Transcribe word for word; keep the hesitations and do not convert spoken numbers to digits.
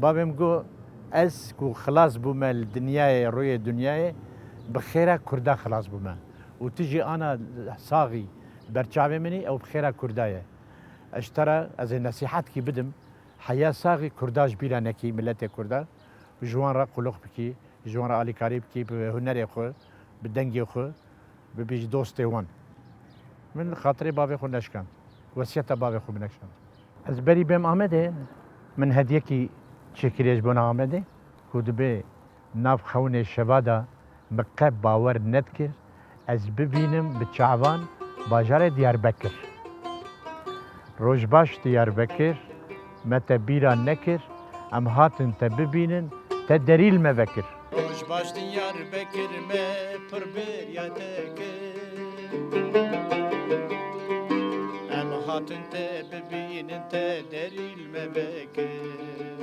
Bavê min got, ez ku xilas bûme li dinyayê, rûyê dinyayê, bi xêra Kurda xilas bûme. Û tu jî ana saxî ber çavê min î, ew bi xêra Kurda ye. Ez ji te re, ez ê nesîhetkî bidim, heya saxî Kurda ji bîra nekî, miletê Kurda, ji wan re qulux bikî, ji wan re alîkarî bikî, bi hunerê xwe, bi dengê xwe, bibî ji dostê wan. Min li xatirê bavê xwe neşkand. Wesiyeta bavê xwe min neşkand. Ez berî bêm Amedê, min hediyekî çêkiriye ji bona Amedê, ku dibê nav xewnê şeva de min qe bawer nedikir ez bibînim bi çavan bajarê Diyarbekir. Roj baş Diyarbekir, me te bîra nekir, em hatin te bibînin, te derî li me vekir. Roj baş Diyarbekir, me pir bêriya te kir. Em hatin te bibînin, te derî li me vekir.